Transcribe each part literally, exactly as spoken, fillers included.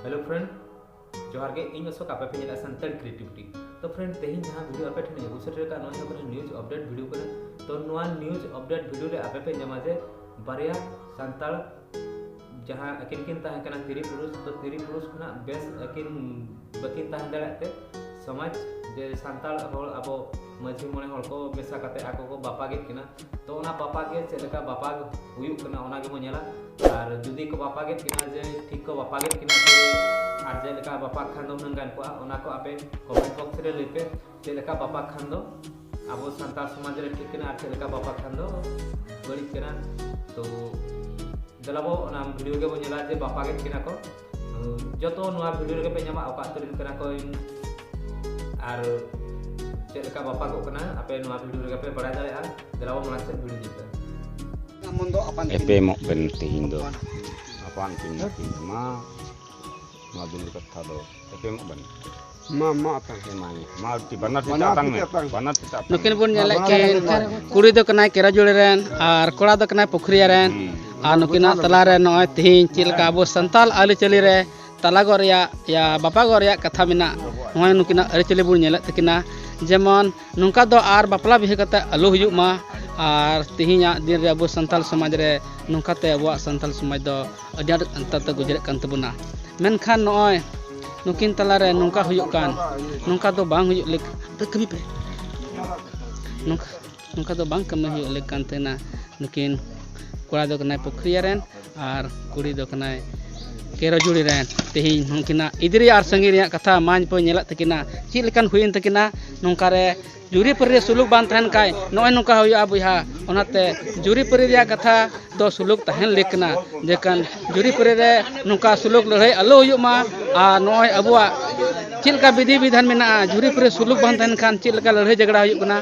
Hello friend, ᱡᱚᱦᱟᱨ ᱜᱮ᱾ ᱤᱧ ᱚᱥᱳᱠ, ᱟᱯᱮ ᱯᱮ ᱧᱮᱞᱟ ᱥᱟᱱᱛᱟᱲ ᱠᱨᱤᱭᱮᱴᱤᱵᱷᱤᱴᱤ᱾ ᱛᱚ friend, ᱛᱮᱦᱮᱧ ᱡᱟᱦᱟᱸ ᱵᱷᱤᱰᱤᱭᱳ ᱟᱯᱮ ᱴᱷᱮᱱ ᱟᱹᱜᱩ ᱥᱮᱴᱮᱨ ᱟᱠᱟᱫ, ᱱᱚᱣᱟ ᱫᱚ ᱠᱟᱱᱟ ᱱᱤᱭᱩᱡᱽ ᱟᱯᱰᱮᱴ ᱵᱷᱤᱰᱤᱭᱳ ᱠᱟᱱᱟ᱾ ᱛᱚ ᱱᱚᱣᱟ ᱱᱤᱭᱩᱡᱽ ᱟᱯᱰᱮᱴ ᱵᱷᱤᱰᱤᱭᱳ ᱨᱮ ᱟᱯᱮ ᱯᱮ ᱧᱟᱢᱟ ᱡᱮ ᱵᱟᱨᱭᱟ ᱥᱟᱱᱛᱟᱲ ᱡᱟᱦᱟᱸ ᱟᱹᱠᱤᱱ ᱠᱤᱱ ᱛᱟᱦᱮᱸ ᱠᱟᱱᱟ ᱛᱤᱨᱤ ᱯᱩᱨᱩᱥ, ᱛᱚ ᱛᱤᱨᱤ ᱯᱩᱨᱩᱥ ᱠᱷᱚᱱᱟᱜ ᱵᱮᱥ ᱟᱹᱠᱤᱱ ᱵᱟᱹᱠᱤᱱ ᱛᱟᱦᱮᱸ ᱫᱟᱲᱮᱭᱟᱜ ᱛᱮ ᱥᱚᱢᱟᱡᱽ ᱡᱮ ᱥᱟᱱᱛᱟᱲ ᱦᱚᱲ ᱟᱵᱚ ᱢᱟᱹᱡᱷᱤ ᱢᱚᱬᱮ ᱦᱚᱲ ᱠᱚ ᱢᱮᱥᱟ ᱠᱟᱛᱮ ᱟᱠᱚ ᱠᱚ ᱵᱟᱯᱟᱜᱮᱫ ᱠᱤᱱᱟ᱾ ᱛᱚ ᱚᱱᱟ ᱵᱟᱯᱟᱜ ᱜᱮ ᱪᱮᱫ ᱞᱮᱠᱟ ᱵᱟᱯᱟᱜ ᱦᱩᱭᱩᱜ ᱠᱟᱱᱟ ᱚᱱᱟ ᱜᱮᱵᱚᱱ ᱧᱮᱞᱟ᱾ ᱟᱨ ᱡᱩᱫᱤ ᱠᱚ ᱵᱟᱯᱟᱜᱮᱫ ᱠᱤᱱᱟ ᱡᱮ ᱴᱷᱤᱠ ᱠᱚ ᱵᱟᱯᱟᱜᱮᱫ ᱠᱤᱱᱟ ᱥᱮ ᱟᱨ ᱪᱮᱫ ᱞᱮᱠᱟ ᱵᱟᱯᱟᱜ ᱠᱷᱟᱱ ᱫᱚ ᱦᱩᱱᱟᱹᱝ ᱜᱟᱱ ᱠᱚᱜᱼᱟ, ᱚᱱᱟ ᱠᱚ ᱟᱯᱮ ᱠᱚᱢᱮᱱᱴ ᱵᱚᱠᱥ ᱨᱮ ᱞᱟᱹᱭ ᱯᱮ᱾ ᱪᱮᱫ ᱞᱮᱠᱟ ᱵᱟᱯᱟᱜ ᱠᱷᱟᱱ ᱫᱚ ᱟᱵᱚ ᱥᱟᱱᱛᱟᱲ ᱥᱚᱢᱟᱡᱽ ᱨᱮ ᱴᱷᱤᱠ ᱠᱟᱱᱟ ᱟᱨ ᱪᱮᱫ ᱞᱮᱠᱟ ᱵᱟᱯᱟᱜ ᱠᱷᱟᱱ ᱫᱚ ᱵᱟᱹᱲᱤᱡ ᱠᱟᱱᱟ᱾ ᱛᱚ ᱫᱮᱞᱟ ᱵᱚ ᱚᱱᱟ ᱵᱷᱤᱰᱤᱭᱳ ᱜᱮᱵᱚ ᱧᱮᱞᱟ ᱡᱮ ᱵᱟᱯᱟᱜᱮᱫ ᱠᱤᱱᱟ ᱠᱚ᱾ ᱡᱚᱛᱚ ᱱᱚᱣᱟ ᱵᱷᱤᱰᱤᱭᱳ ᱨᱮᱜᱮ ᱯᱮ ᱧᱟᱢᱟ ᱚᱠᱟ ᱟᱹᱛᱩ ᱨᱮᱱ ᱠᱟᱱᱟ ᱠᱚ ᱟᱨ ᱪᱮᱫ ᱞᱮᱠᱟ ᱵᱟᱯᱟᱜᱚᱜ ᱠᱟᱱᱟ ᱟᱯᱮ ᱱᱚᱣᱟ ᱵᱷᱤᱰᱤᱭᱳ ᱨᱮᱜᱮ ᱯᱮ ᱵᱟᱲᱟᱭ ᱫᱟᱲᱮᱭᱟᱜᱼᱟ᱾ ᱫᱮᱞᱟ ᱵᱚ ᱢᱟᱲᱟᱝ ᱥᱮᱫ ᱵᱷᱤᱰᱤᱭᱳ ᱧᱮᱞ ᱯᱮ᱾ ᱮᱯᱮᱢᱚᱜ ᱵᱮᱱ ᱛᱮᱦᱮᱧ ᱫᱚ᱾ ᱟᱯᱟᱱ ᱟᱹᱯᱤᱱ ᱢᱟ ᱱᱚᱣᱟ ᱫᱩᱞᱟᱹᱲ ᱠᱟᱛᱷᱟ ᱫᱚ ᱮᱯᱮᱢᱚᱜ ᱵᱮᱱ᱾ ᱢᱟ ᱢᱟ ᱟᱛᱟᱝ᱾ ᱦᱮᱸ, ᱢᱟ, ᱢᱟ, ᱟᱨ ᱛᱤ ᱵᱟᱱᱟᱨ ᱛᱤ ᱵᱟᱱᱟᱨ ᱟᱛᱟᱝ ᱛᱤ ᱢᱮ᱾ ᱟᱛᱟᱝ᱾ ᱵᱟᱱᱟᱨ ᱛᱤ ᱟᱛᱟᱝ ᱱᱩᱠᱤᱱ ᱢᱮ᱾ ᱵᱚᱱ ᱧᱮᱞᱮᱫ ᱵᱟᱱᱟᱨ ᱠᱤᱱ, ᱛᱤ ᱟᱛᱟᱝ ᱢᱮ᱾ ᱠᱩᱲᱤ ᱫᱚ ᱠᱟᱱᱟᱭ ᱠᱮᱨᱟᱡᱩᱲᱤ ᱨᱮᱱ ᱟᱨ ᱠᱚᱲᱟ ᱫᱚ ᱠᱟᱱᱟᱭ ᱯᱩᱠᱷᱨᱤᱭᱟ ᱨᱮᱱ᱾ ᱦᱩᱸ᱾ ᱟᱨ ᱱᱩᱠᱤᱱᱟᱜ ᱛᱟᱞᱟᱨᱮ ᱱᱚᱜᱼᱚᱭ ᱛᱮᱦᱮᱧ ᱪᱮᱫ ᱞᱮᱠᱟ ᱟᱵᱚ ᱥᱟᱱᱛᱟᱞ ᱟᱹᱨᱤᱪᱟᱹᱞᱤ ᱨᱮ ᱛᱟᱞᱟ ᱜᱚᱜ ᱨᱮᱭᱟᱜ ᱭᱟ ᱵᱟᱯᱟ ᱜᱚᱜ ᱨᱮᱭᱟᱜ ᱠᱟᱛᱷᱟ ᱢᱮᱱᱟᱜ, ᱱᱚᱜᱼᱚᱭ ᱱᱩᱠᱤᱱᱟᱜ ᱟᱹᱨᱤᱪᱟᱹᱞᱤ ᱵᱚᱱ ᱧᱮᱞᱮᱫ ᱛᱟᱹᱠᱤᱱᱟ᱾ ᱡᱮᱢᱚᱱ ᱱᱚᱝᱠᱟ ᱫᱚ ᱟᱨ ᱵᱟᱯᱞᱟ ᱵᱤᱦᱟᱹ ᱠᱟᱛᱮ ᱟᱞᱚ ᱦᱩᱭᱩᱜ ᱢᱟ᱾ ᱟᱨ ᱛᱮᱦᱮᱧᱟᱜ ᱫᱤᱱ ᱨᱮ ᱟᱵᱚ ᱥᱟᱱᱛᱟᱞ ᱥᱚᱢᱟᱡᱽ ᱨᱮ ᱱᱚᱝᱠᱟᱛᱮ ᱟᱵᱚᱣᱟᱜ ᱥᱟᱱᱛᱟᱞ ᱥᱚᱢᱟᱡᱽ ᱫᱚ ᱟᱹᱰᱤ ᱟᱸᱴ ᱚᱱᱛᱚᱨ ᱛᱮ ᱜᱩᱡᱨᱟᱹᱜ ᱠᱟᱱ ᱛᱟᱵᱚᱱᱟ᱾ ᱢᱮᱱᱠᱷᱟᱱ ᱱᱚᱜᱼᱚᱭ ᱱᱩᱠᱤᱱ ᱛᱟᱞᱟᱨᱮ ᱱᱚᱝᱠᱟ ᱦᱩᱭᱩᱜ ᱠᱟᱱ, ᱱᱚᱝᱠᱟ ᱫᱚ ᱵᱟᱝ ᱦᱩᱭᱩᱜ ᱞᱮᱠ-, ᱠᱟᱹᱢᱤ ᱯᱮ᱾ ᱱᱚᱝᱠᱟ, ᱱᱚᱝᱠᱟ ᱫᱚ ᱵᱟᱝ ᱠᱟᱹᱢᱤ ᱦᱩᱭᱩᱜ ᱞᱮᱠ ᱠᱟᱱ ᱛᱟᱦᱮᱱᱟ᱾ ᱱᱩᱠᱤᱱ ᱠᱚᱲᱟ ᱫᱚ ᱠᱟᱱᱟᱭ ᱯᱩᱠᱷᱨᱤᱭᱟ ᱨᱮᱱ ᱟᱨ ᱠᱩᱲᱤ ᱫᱚ ᱠᱟᱱᱟᱭ ᱠᱮᱨᱚᱡᱩᱲᱤ ᱨᱮᱱ᱾ ᱛᱮᱦᱮᱧ ᱱᱩᱠᱤᱱᱟᱜ ᱤᱫᱽᱨᱤ ᱟᱨ ᱥᱟᱺᱜᱤᱧ ᱨᱮᱭᱟᱜ ᱠᱟᱛᱷᱟ ᱢᱟᱧ ᱯᱮ ᱧᱮᱞᱮᱫ ᱛᱟᱹᱠᱤᱱᱟ, ᱪᱮᱫ ᱞᱮᱠᱟᱱ ᱦᱩᱭᱮᱱ ᱛᱟᱹᱠᱤᱱᱟ᱾ ᱱᱚᱝᱠᱟ ᱨᱮ ᱡᱩᱨᱤ ᱯᱟᱹᱨᱤ ᱨᱮ ᱥᱩᱞᱩᱠ ᱵᱟᱝ ᱛᱟᱦᱮᱱ ᱠᱷᱟᱡ ᱱᱚᱜᱼᱚᱭ ᱱᱚᱝᱠᱟ ᱦᱩᱭᱩᱜᱼᱟ ᱵᱚᱭᱦᱟ᱾ ᱚᱱᱟᱛᱮ ᱡᱩᱨᱤ ᱯᱟᱹᱨᱤ ᱨᱮᱭᱟᱜ ᱠᱟᱛᱷᱟ ᱫᱚ ᱥᱩᱞᱩᱠ ᱛᱟᱦᱮᱱ ᱞᱮᱠ ᱠᱟᱱᱟ᱾ ᱡᱮᱠᱷᱟᱱ ᱡᱩᱨᱤ ᱯᱟᱹᱨᱤ ᱨᱮ ᱱᱚᱝᱠᱟ ᱥᱩᱞᱩᱠ ᱞᱟᱹᱲᱦᱟᱹᱭ ᱟᱞᱚ ᱦᱩᱭᱩᱜ ᱢᱟ᱾ ᱟᱨ ᱱᱚᱜᱼᱚᱭ ᱟᱵᱚᱣᱟᱜ ᱪᱮᱫ ᱞᱮᱠᱟ ᱵᱤᱫᱷᱤ ᱵᱤᱫᱷᱟᱱ ᱢᱮᱱᱟᱜᱼᱟ, ᱡᱩᱨᱤ ᱯᱟᱹᱨᱤ ᱥᱩᱞᱩᱠ ᱵᱟᱝ ᱛᱟᱦᱮᱱ ᱠᱷᱟᱱ ᱪᱮᱫ ᱞᱮᱠᱟ ᱞᱟᱹᱲᱦᱟᱹᱭ ᱡᱷᱟᱜᱽᱲᱟ ᱦᱩᱭᱩᱜ ᱠᱟᱱᱟ᱾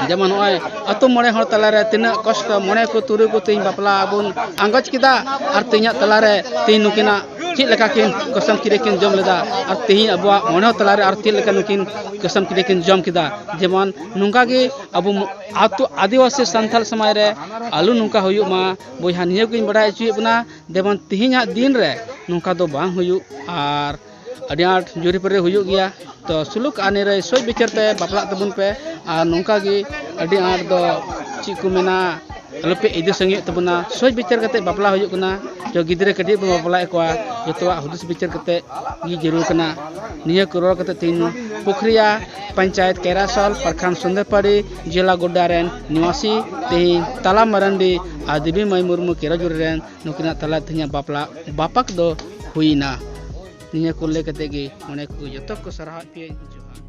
ᱡᱮᱢᱚᱱ ᱱᱚᱜᱼᱚᱭ ᱟᱹᱛᱩ ᱢᱚᱬᱮ ᱦᱚᱲ ᱛᱟᱞᱟᱨᱮ ᱛᱤᱱᱟᱹᱜ ᱠᱚᱥᱴᱚ, ᱢᱚᱬᱮ ᱠᱚ ᱛᱩᱨᱩᱭ ᱠᱚ ᱛᱮᱦᱮᱧ ᱵᱟᱯᱞᱟ ᱵᱚᱱ ᱟᱸᱜᱚᱪ ᱠᱮᱫᱟ ᱟᱨ ᱛᱮᱦᱮᱧᱟᱜ ᱛᱟᱞᱟᱨᱮ ᱛᱮᱦᱮᱧ ᱱᱩᱠᱤᱱᱟᱜ ᱪᱮᱫ ᱞᱮᱠᱟ ᱠᱤᱱ ᱠᱚᱥᱚᱢ ᱠᱤᱨᱤ ᱠᱤᱱ ᱡᱚᱢ ᱞᱮᱫᱟ ᱟᱨ ᱛᱮᱦᱮᱧ ᱟᱵᱚᱣᱟᱜ ᱢᱚᱬᱮ ᱦᱚᱲ ᱛᱟᱞᱟᱨᱮ ᱟᱨ ᱪᱮᱫ ᱞᱮᱠᱟ ᱱᱩᱠᱤᱱ ᱠᱚᱥᱚᱢ ᱠᱤᱨᱤ ᱠᱤᱱ ᱡᱚᱢ ᱠᱮᱫᱟ᱾ ᱡᱮᱢᱚᱱ ᱱᱚᱝᱠᱟ ᱜᱮ ᱟᱵᱚ ᱟᱹᱛᱩ ᱟᱹᱫᱤᱵᱟᱹᱥᱤ ᱥᱟᱱᱛᱟᱲ ᱥᱚᱢᱟᱡᱽ ᱨᱮ ᱟᱞᱚ ᱱᱚᱝᱠᱟ ᱦᱩᱭᱩᱜ ᱢᱟ᱾ ᱵᱚᱭᱦᱟ, ᱱᱤᱭᱟᱹ ᱜᱤᱧ ᱵᱟᱰᱟᱭ ᱦᱚᱪᱚᱭᱮᱫ ᱵᱚᱱᱟ᱾ ᱡᱮᱢᱚᱱ ᱛᱮᱦᱮᱧᱟᱜ ᱫᱤᱱ ᱨᱮ ᱱᱚᱝᱠᱟ ᱫᱚ ᱵᱟᱝ ᱦᱩᱭᱩᱜ᱾ ᱟᱨ ᱟᱹᱰᱤ ᱟᱸᱴ ᱡᱩᱨᱤᱯᱟᱹᱨᱤ ᱦᱩᱭᱩᱜ ᱜᱮᱭᱟ᱾ ᱛᱚ ᱥᱩᱞᱩᱠ ᱟᱨ ᱱᱤᱨᱟᱹᱭ ᱥᱚᱪ ᱵᱤᱪᱟᱹᱨ ᱛᱮ ᱵᱟᱯᱞᱟᱜ ᱛᱟᱵᱚᱱ ᱯᱮ᱾ ᱟᱨ ᱱᱚᱝᱠᱟ ᱜᱮ ᱟᱹᱰᱤ ᱟᱸᱴ ᱫᱚ ᱪᱮᱫ ᱠᱚ ᱢᱮᱱᱟ, ᱟᱞᱚᱯᱮ ᱤᱫᱤ ᱥᱟᱸᱜᱮᱭᱮᱫ ᱛᱟᱵᱚᱱᱟ᱾ ᱥᱚᱪ ᱵᱤᱪᱟᱹᱨ ᱠᱟᱛᱮ ᱵᱟᱯᱞᱟ ᱦᱩᱭᱩᱜ ᱠᱟᱱᱟ᱾ ᱡᱚ ᱜᱤᱫᱽᱨᱟᱹ ᱠᱟᱹᱴᱤᱡ ᱵᱚᱱ ᱵᱟᱯᱞᱟᱭᱮᱫ ᱠᱚᱣᱟ, ᱡᱚᱛᱚᱣᱟᱜ ᱦᱩᱫᱤᱥ ᱵᱤᱪᱟᱹᱨ ᱠᱟᱛᱮ ᱜᱮ ᱡᱟᱹᱨᱩᱲ ᱠᱟᱱᱟ᱾ ᱱᱤᱭᱟᱹ ᱠᱚ ᱨᱚᱲ ᱠᱟᱛᱮ ᱛᱮᱦᱮᱧ ᱯᱩᱠᱷᱨᱤᱭᱟ ᱯᱚᱧᱪᱟᱭᱮᱛ ᱠᱮᱨᱟᱥᱚᱞ ᱯᱨᱚᱠᱷᱚᱸᱰ ᱥᱩᱱᱫᱚᱨᱯᱟᱲᱤ ᱡᱮᱞᱟ ᱜᱳᱰᱰᱟ ᱨᱮᱱ ᱱᱤᱣᱟᱥᱤ ᱛᱮᱦᱮᱧ ᱛᱟᱞᱟ ᱢᱟᱨᱟᱱᱰᱤ ᱟᱨ ᱫᱮᱵᱤ ᱢᱟᱹᱭ ᱢᱩᱨᱢᱩ ᱠᱮᱨᱟᱡᱩᱨᱤ ᱨᱮᱱ ᱱᱩᱠᱤᱱᱟᱜ ᱛᱟᱞᱟ ᱛᱮᱦᱮᱧᱟᱜ ᱵᱟᱯᱞᱟ ᱵᱟᱯᱟᱠ ᱫᱚ ᱦᱩᱭᱱᱟ᱾ ᱱᱤᱭᱟᱹ ᱠᱚ ᱞᱟᱹᱭ ᱠᱟᱛᱮ ᱜᱮ ᱚᱱᱮ ᱠᱚ ᱡᱚᱛᱚ ᱠᱚ ᱥᱟᱨᱦᱟᱣᱮᱫ ᱯᱮᱭᱟ᱾ ᱡᱚᱦᱟᱨ᱾